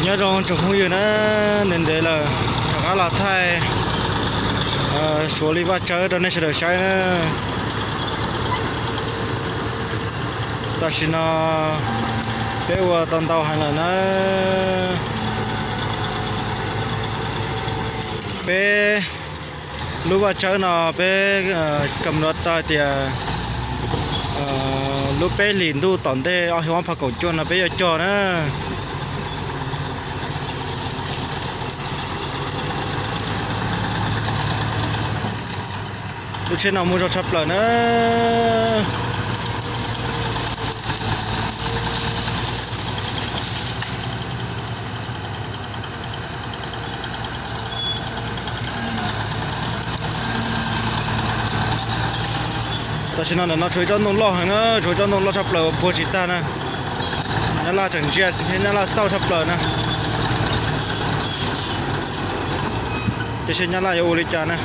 Nyob zoo tsoom phooj ywg na, ntev ntev lawm rov qab los thaij Suav li vaj tsawb rau nej sawv daws saib na. Tam sim no peb ua tau ntau heev lawm na. Peb lub vaj tsawb no peb kam nuav tau tias lub peb hlis ntuj tom ntej ob hlis ob phav kaum cuaj no peb yuav cog na. Lub tsheb no muaj zog tshaj plaws na. Tam sim no ntawm no tshuav ib tsob ntoo loj heev na, tshuav ib tsob ntoo loj tshaj plaws uas puag tsis tag na. Nyab Laj tseem ntsia thiab Nyab Laj xauj tshaj plaws na. Ces seb Nyab Laj yuav ua li cas na.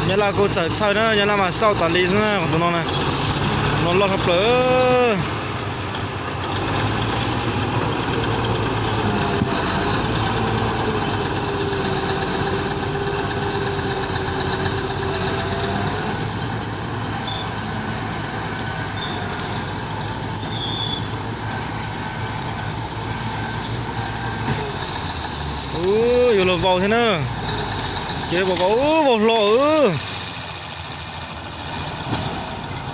Nyab Laj kuj txawm txhawj na, Nyab Laj mas xauj tas li xwb na, qhov tus no na, no loj tshaj plaws. Yuav luag vau thiab na. Ces vau vau, vau hlo.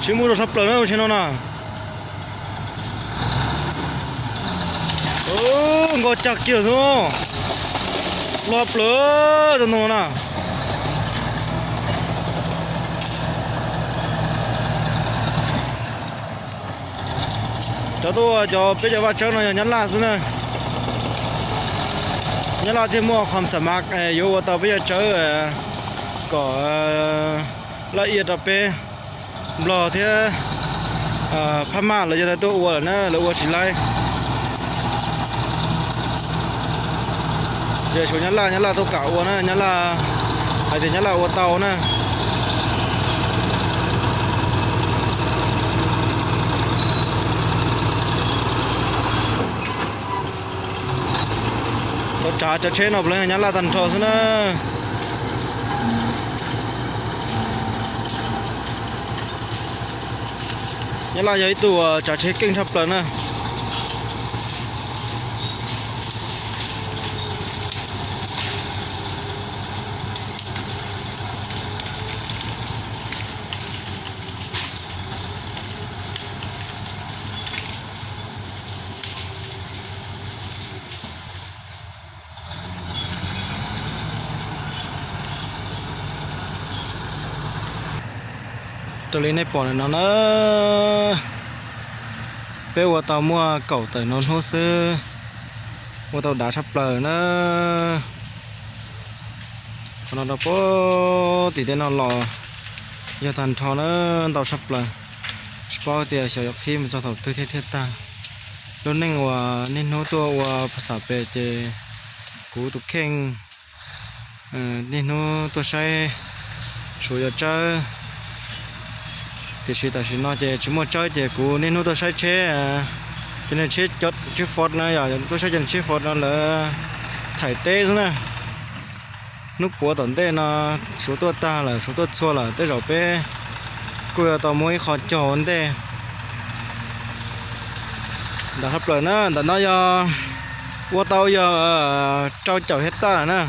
Tsheb muaj zog tshaj plaws na, tsheb no na. Nkoj cag kiag xwb. Loj plaws tsob ntoo no na. Cov tuaj ua cov peb cov vaj tsawb no yog Nyab Laj xwb na. Nyab Laj thiaj muaj qhov xam mas yuav ua tau peb cov tsawb kom laj ia rau peb Nplog thiab Phab Maj lawv yog lawv tuaj ua lawm na, lawv ua tsis laib. Ces tshuav Nyab Laj, Nyab Laj tuaj kam ua na, Nyab Laj hais tias Nyab Laj ua tau na. Cov tsav tsav tsheb no puav leej Nyab Laj tag nrho xwb na. Nyab Laj yog ib tug tsav tsheb keej tshaj plaws na. Raws li nej pom ntawm no na, peb ua tau muaj kaum tawm no hnub xwb, ua tau dav tshaj plaws na. Qhov no rau puag tim tej no los yog tag nrho na, ntau tshaj plaws. Tsis paub tias xyov yuav qhib mus txog thaum twg thiaj thiaj tag. Lub neej uas niaj hnub tuaj ua phas xam pem ces kuv tus kheej niaj hnub tuaj saib, tsuas yog tsawb. Tiam sis tam sim no ces tsis muaj tsawb ces kuv niaj hnub tuaj saib tsheb, cov niag tsheb, tsheb Ford no yog tuaj saib cov niag tsheb Ford no lawv thaim teb xwb na. Hnub puav tom ntej no Suav tuaj tag lawm, Suav tuaj txhua lawm, tej zaum peb kuj yuav tau muaj ib qho cog ua ntej. Ntawm tshaj plaws na, ntawm no yog ua tau yog rau caum hecta na.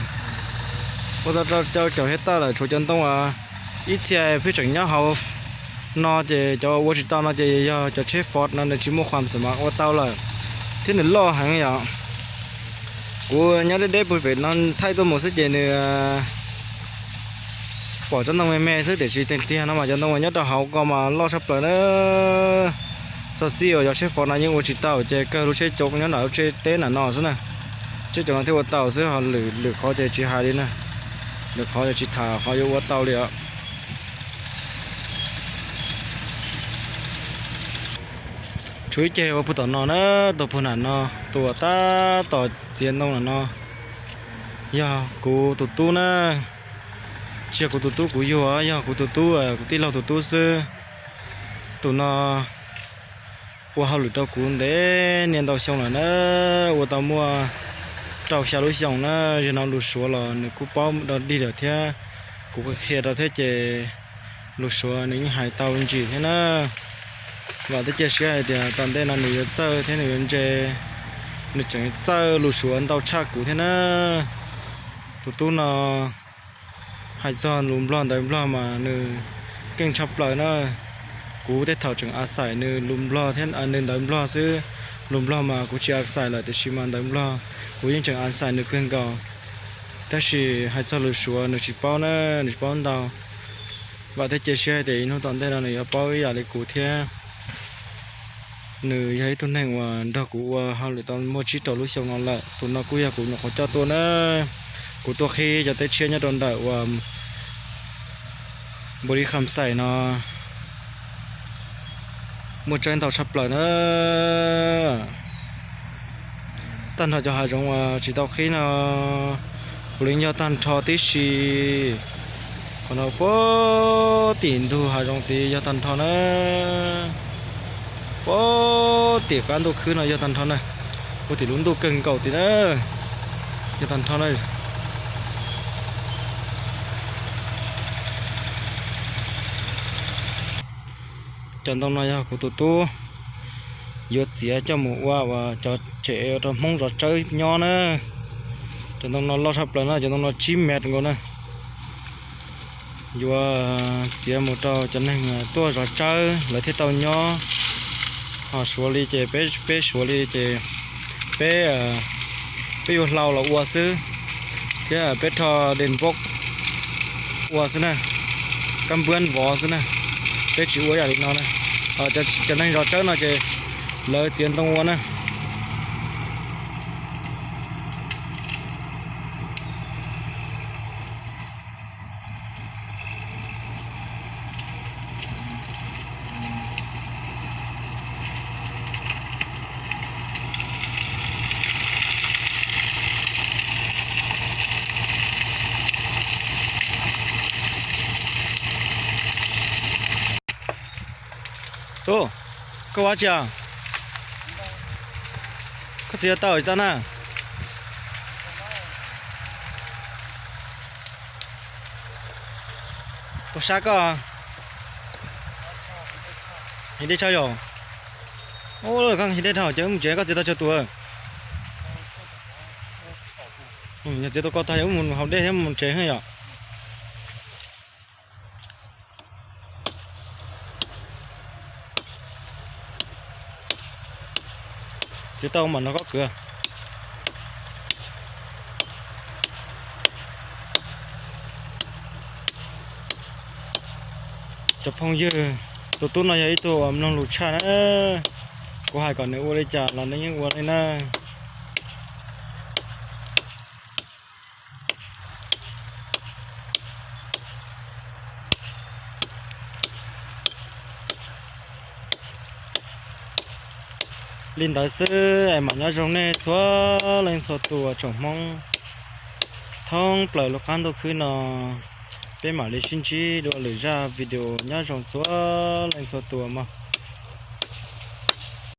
Ua tau rau caum hecta lawm, tshuav cov ntoo ib txhia pheej tseem nyob hauv no ces cov ua tsis tau no ces yog cov tsheb Ford no nws tsis muaj qhua xam mas ua tau lawm, thiab nws loj heev yom. Kuv nyob deb deb puag pem no thaij tuaj mus xwb ces nws pom cov ntoo me me xwb, tiam sis tiag tiag no mas cov ntoo uas nyob rau hauv ko mas loj tshaj plaws na. Txog txij uas cov tsheb Ford no yeej ua tsis tau ces kawg lub tsheb caum nyob nram lub tsheb teb nram no xwb na. Tsheb caum no thiaj ua tau xwb, ho lwm lwm qhov ces tsis hais li na. Lwm qhov ces tsis tham qhov yuav ua tau li os. Tshuav ib ceg ua puag tom no na, tus puag nram no, tus uas tab tom txiav ntoo nram no, yog kuv tus tub na. Tsis yog kuv tus tub kuv yug, yog kuv tus tub, kuv tij laug tus tub xwb. Tus no ua hauj lwm rau kuv ntev niaj ntau xyoo lawm na, ua tau muaj rau xya lub xyoo na. Zaum no lus Suav los nws kuj paub dog dig lawm thiab, kuv qhia rau thiab ces lus Suav nws yeej hais tau ntsis thiab na. Vam thiab cia siab hais tias tom ntej no nws yuav txawj thiab nws yuav ntse, nws tseem txawj lus Suav ntau tshaj kuv thiab na. Tus tub no hais txog lus Nplog ntawv Nplog mas nws keej tshaj plaws na. Kuv tej thaum tseem a xais nws lus Nplog thiab nws ntawv Nplog xwb. Lus Nplog mas kuv tsis a xais lawm tiam sis mas ntawv Nplog kuv yeej tseem a xais nws kawg nkaus. Tab sis hais txog lus Suav nws tsis paub na, nws tsis paub ntau. Vam thiab cia siab hais tias ib hnub tom ntej no nws yuav paub ib yam li kuv thiab. Nws yog ib tug neeg uas nrog kuv ua hauj lwm tau muaj tsib rau lub xyoo no lawm. Tus no kuj yog kuv nyuam qhuav coj tuaj na. Kuv tuaj qhib cov teb tshiab nyob rau ntawm uas Npu Lis Kham Xais no muaj tseeb ntau tshaj plaws na. Tag nrho cov hav zoov uas tsis tau qhib no kuv li yog tag nrho tib si. Qhov no puag tim ntug hav zoov tid yog tag nrho na. Puag tim qab ntuj khwb no yog tag nrho na. Puag tim lub ntuj kawg nkaus tid na, yog tag nrho na. Cov ntoo no yog kuv tus tub yuav txiav coj mus ua uas cov tsev rau Hmoob zov tsawb nyob na. Cov ntoo no loj tshaj plaws na, cov ntoo no tsib mev nkaus na. Yuav txiav mus rau cov neeg tuaj zov tsawb lawv thiaj tau nyob. Ho suav li ces peb, peb suav li ces peb, peb yuav hlau los ua xwb, thiab peb rho dej npob ua xwb na, kab npuab vov xwb na. Peb tsis ua yam li no na. Cov neeg zov tsawb no ces lawv txiav ntoo ua na. Tub, koj ua tsi os? Koj txiv tau tsis tau na? Puas sab koj? Dej tshaj yom? Ub, koj dej tshaj ces wb mus tsev, koj txiv tau tsawg tus? Yog txiv tau koj tag yog wb mus haus dej thiab mus tsev yom. Txiv tau mam nrog koj kwv. Cov phooj ywg, tus tub no yog ib tug uas mloog lus tshaj na. Kuv hais kom nws ua li cas los nws yeej ua li na. Li ntawd xwb es mam nyob zoo nej txhua leej txhua tus tsoom Hmoob thoob plaws lub qab ntuj khwb no. Peb mam li sib ntsib dua lwm zaj video, nyob zoo txhua leej txhua tus mog.